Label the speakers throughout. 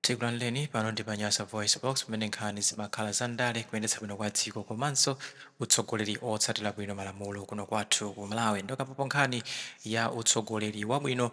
Speaker 1: Tikulandireni pano ndi pa Nyasa VoiceBox, pamene nkhani zimakhala za ndale, kuyendetsa bwino kwa dziko komanso utsogoleri otsatira bwino malamulo kuno kwathu ku Malawi. Ndikapapo nkhani ya utsogoleri wabwino,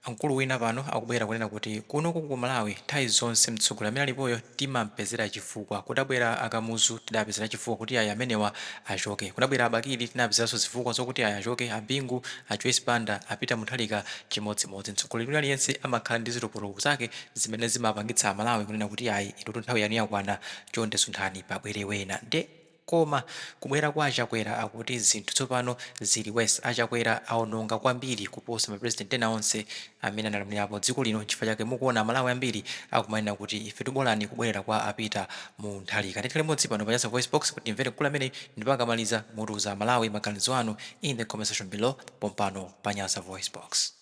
Speaker 1: mkulu wina pano akubwera kunena kuti kunoku ku Malawi nthawi zonse mtsogoleri amene alipoyo timampezera chifukwa. Kudabwera a Kamuzu, tidapezera chifukwa kuti ayi, amenewa achoke. Kunabwera a Bakili, tinapezeranso zifukwa zokuti ayi, achoke. A Bingu, a Joyce Banda, a Peter Mutharika, chimodzimodzi. Mtsogoleri wina aliyense amakhala ndi zitopolopo zake zimene zimapangitsa Amalawi kunena kuti ayi, inutu nthawi yanu yakwana, chonde sunthani pabwere wena. Nde koma kubwera kwa aChakwera, akuti zinthu tsopano zili worse. AChakwera aononga kwambiri kuposa ma president ena onse amene analamulirapo dziko lino. Chifukwa chake mukuona Amalawi ambiri akumanena kuti ife tibolani kubwerera kwa a Peter Mutharika. Ndikhale limodzi pano pa Nyasa Voice Box kuti timvere mkulu ameneyi, ndipo akamaliza mutiuza Amalawi maganizo anu in the comment section below pompano pa Nyasa Voice Box.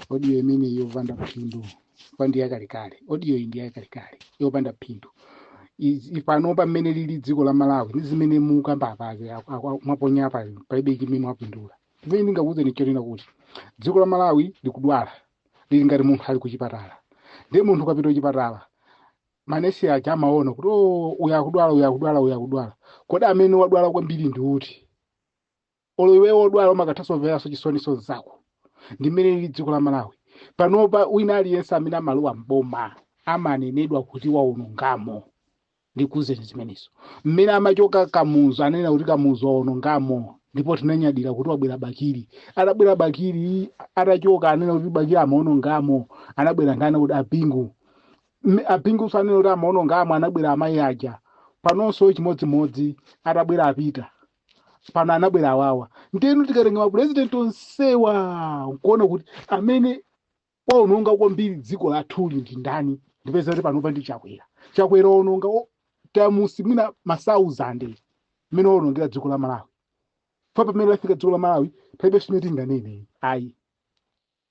Speaker 2: Audio imene yopanda phindu pa ndi yakalekale. Audio iyi ndi yakalekale, yopanda phindu. Panopa mmene lili dziko la Malawi ndi zimene mukamba apazi, mwaponya apa, palibe chimene mwapindula. Chimene ndingakuwuzeni chonena kuti dziko la Malawi likudwala, lili ngati munthu ali kuchipatala. Ndiye munthu ukapita kuchipatala, manesi aja amaona kuti, "Oh, uyu akudwala, uyu akudwala, uyu akudwala. Kodi amene wadwala kwambiri ndi uti?" Olo iweyo wodwala umakathanso kumveranso chisoniso nzako. Ndi mmene lili dziko la Malawi panopa. Wina aliyense amene amalowa mboma amanenedwa kuti waonongamo. Ndikuuzeni zimenezo. Mmene amachoka Kamuzu, anena kuti Kamuzu waonongamo, ndipo tinanyadira kuti wabwera Bakili. Atabwera Bakili, atachoka, anena kuti Bakili amaonongamo. Anabwera ndani? Kuti a Bingu. A Bingunso anena kuti amaonongamo, anabwera amayi aja. Panonso chimodzimodzi, atabwera a Peter, pano anabwera awawa. Ndenu tikatenga mapurezidenti onsewa nkuona kuti amene waononga kwambiri dziko lathuli ndi ndani, ndipeza kuti panopa ndi Chakwera. Chakwera waononga times mwina masauzande mmene waonongera dziko la Malawi. Fa pamene lafika dziko la Malawi, palibe chimene tinganene ayi,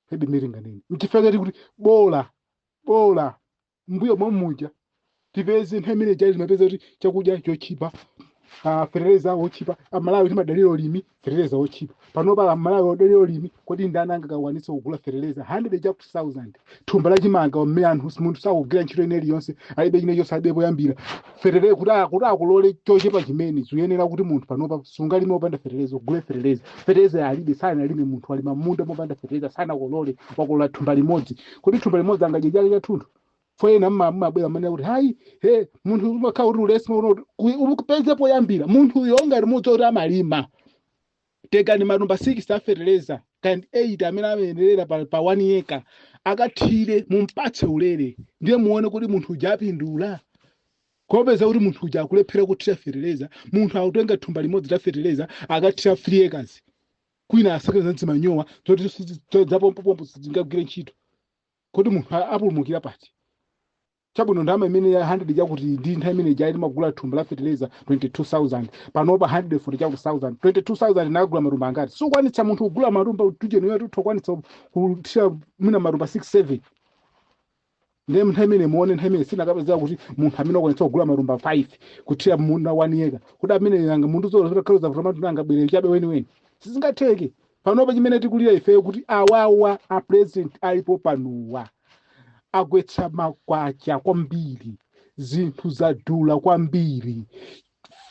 Speaker 2: palibe chimene tinganene. Nchifukwa chake kuti bola bola mbuyo mommuja tipeze nthawi imene ija timapeza kuti chakudya chotchipa, fetereza wotchipa. Amalawi timadalira ulimi, fetereza wotchipa. Panopa Amalawi odalira ulimi, kodi ndani angakakwanitse kugula fetereza 100 chakuti 1000, thumba la chimanga, mmene anthu munthu sakugwira ntchito ine iliyonse, alibe chine chonse, alibe poyambira fetereza kuti akulole chochepa chimene zikuyenera kuti munthu panopa sungalime wopanda fetereza, ugule fetereza. Fetereza alibe, sanalime. Munthu walima munda mopanda fetereza, sanakolole, wakolola thumba limodzi. Kodi thumba limodzi angadye chake chathunthu? Fo ena mmabwera manena kuti hayi, he, munthu umakhala kuti ulesi upeze poyambira. Munthu uyo ngati mudzi kuti amalima, tekani matumba 6 a fetereza kandi 8 amene amayenerera pa 1 acre, akathire, mumpatse ulere, ndiye muone kuti munthu uja apindula. Kopeza kuti munthu uja akulephera kuthira fetereza, munthu akutenga thumba limodzi la fetereza akathira 3 acres, kwina asakaniza zimanyowa zoti zapompopompo zingagwire ntchito, kodi munthu apulumukira pati? Chabwino, ndalama imene ya 100 chakuti ndi nthawi imene ija timagula thumba la fetereza 22,000, panopa 140 chakuti 1000. 22,000 nakagula matumba angati? Sukwanitsa munthu kugula matumba tujeniyo, tutokwanitsa kuthira mwina matumba 6 7. Ndiye nthawi imene muone, nthawi imene sinakapezeka kuti munthu amene wakwanitsa kugula matumba 5 kuthira munda 1 acre, kuti amene anga munthu zolozakhaluza kuti matumba angabwere chabe weniweni, sizingatheke. Panopa chimene tikulira ifeyo kuti awawa a president alipo panowa agwetsa makwacha kwambiri, zinthu zadula kwambiri,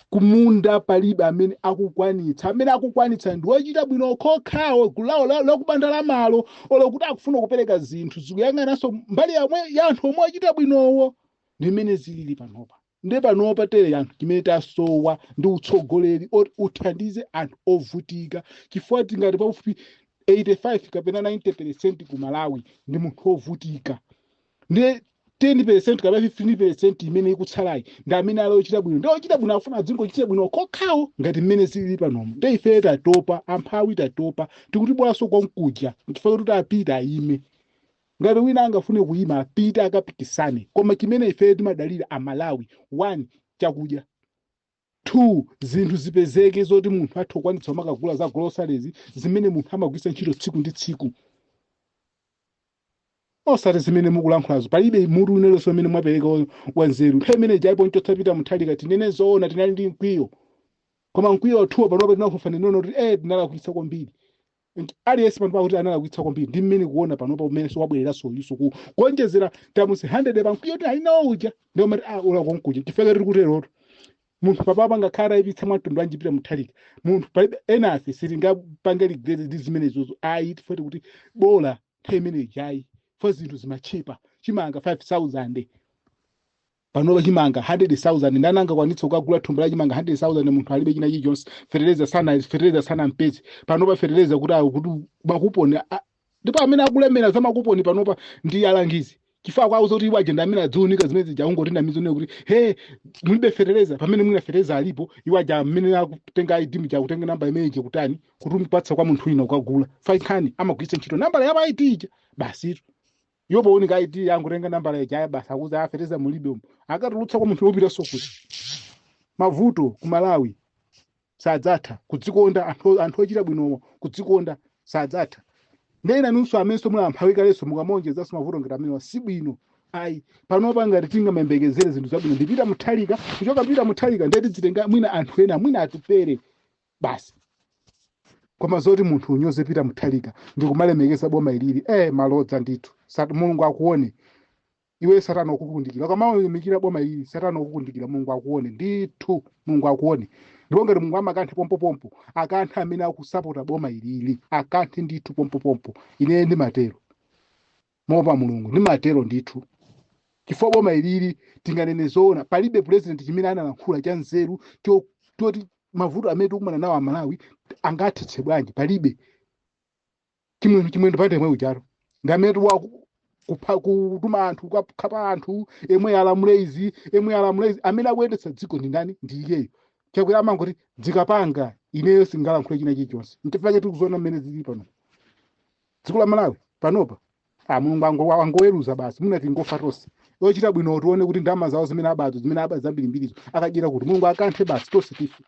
Speaker 2: kumunda palibe amene akukwanitsa. Amene akukwanitsa ndi wochita bwino okhaokhawo, gulu lawo lakuba ndalamalo. Olo kuti akufuna kupereka zinthu, zikuyang'ananso mbali yomwe ya anthu omwe ochita bwinowo. Ndi mmene zilili panopa. Nde panopa tere anthu chimene tasowa ndi utsogoleri oti uthandize anthu ovutika, chifukwa tingati pafupi 85 kapena 90% ku Malawi ndi munthu wovutika. Ndiye 10% kapena 15% imene ikutsalayi ndi amene ali ochita bwino. Ndi ochita bwino akufuna adzingochita bwino kokhawo, ngati mmene zilili panomo. Ndi ife tatopa, amphawi tatopa, tikuti bwaso konkuja chifukwa kuti apita ayime. Ngati wina angafune kuyima, apite akapikisane. Koma chimene ife timadalira Amalawi, one, chakudya; two, zinthu zipezeke zoti munthu atha kukwanitsa kumakagula za groceries zimene munthu amagwiritsa ntchito tsiku ndi tsiku, osati zimene mukulankhulazo. Palibe mutu unelonse umene mwapereka wanzeru. Nthawi imene jaipo nchotsapita Mutharika, tinene zoona, tinali ndi mkwiyo, koma mkwiyo wathuwo panopa tinakufa ninono kuti tinalakwitsa kwambiri. Aliyense panopa kuti analakwitsa kwambiri ndi mmene kuona panopa umene wabwereranso uyuso ku kuonjezera times 100 pamkwiyo ti alinawo uja, ndiwo mati ah, ula konkuja chifukwa tiri kuteroto. Munthu papapa ngakhale ayipitsa mwamtundu wanji Peter Mutharika, munthu palibe enafe sitingapange regret ndi zimenezozo ayi. Tifoti kuti bola nthawi imeneyi ayi fo zinthu zimachepa, chimanga 5000, panopa chimanga 100,000. Ndani angakwanitsa kukagula thumba la chimanga 100,000 munthu alibe china chilichonse? Fetereza sana mpezi panopa fetereza kuti kuti makuponi ndipo amene akulemera za makuponi panopa ndi alangizi, chifukwa kwauza kuti iwo agenda amene adziunika zimene zija ungoti ndamizone kuti he, mulibe fetereza, pamene mwina fetereza alipo. Iwo aja amene akutenga ID muja, akutenga namba imene ije kutani kuti umupatsa kwa munthu wina ukagula fainkhani, amagwiritsa ntchito nambala ya ID ija basitu. Iwo powunika ID yangutenga nambala ija basi, akuza afeteza mulibe umu, akatulutsa kwa munthu wopita sokuti. Mavuto ku Malawi sadzatha. Kudzikonda anthu ochita bwinowo kudzikonda sadzatha. Ndena nunso amenso muli amphawi kalenso mukamonjezanso mavuto ngati amenewa si bwino ayi. Panopa ngati tingamayembekezere zinthu zabwino ndipita Mutharika, kuchoka Peter Mutharika ndiye tidzitenga mwina anthu ena, mwina Atupere basi. Koma zoti munthu unyoze Peter Mutharika ndikumalemekeza boma ilili, malodza ndithu. Mulungu akuone iwe, Satana ukukundikira. Ukamayamikira boma ilili, Satana ukukundikira. Mulungu akuone ndithu, Mulungu akuone. Ndipo ngati Mulungu amakanthe pompopompo, akanthe amene akusapota boma ilili, akanthe ndithu pompopompo. Ine ndimatero mopa Mulungu, ndimatero ndithu, chifukwa boma ilili tinganene zoona, palibe president chimene analankhula cha nzeru choti mavuto amene tikumana nawo Amalawi angathetse bwanji. Palibe. Chimwendo pande mwe ujaro ndi amene tikuwa kupha, kutuma anthu kukhapa anthu, emwe alamule izi, emwe alamule izi. Amene akuyendetsa dziko ndi ndani? Ndi iyeyo Chakwera. Amangoti dzikapanga ineyo singalankhule china chilichonse. Nchifukwa chake tikuzoona mmene zili pano dziko la Malawi panopa. Ah, Mulungu angoweruza basi, muna tingofa tonse. Ochita bwino tione kuti ndalama zawo zimene abazo, zimene aba zambirimbirizo akadyera kuti. Mulungu akanthe basi, tonse tife.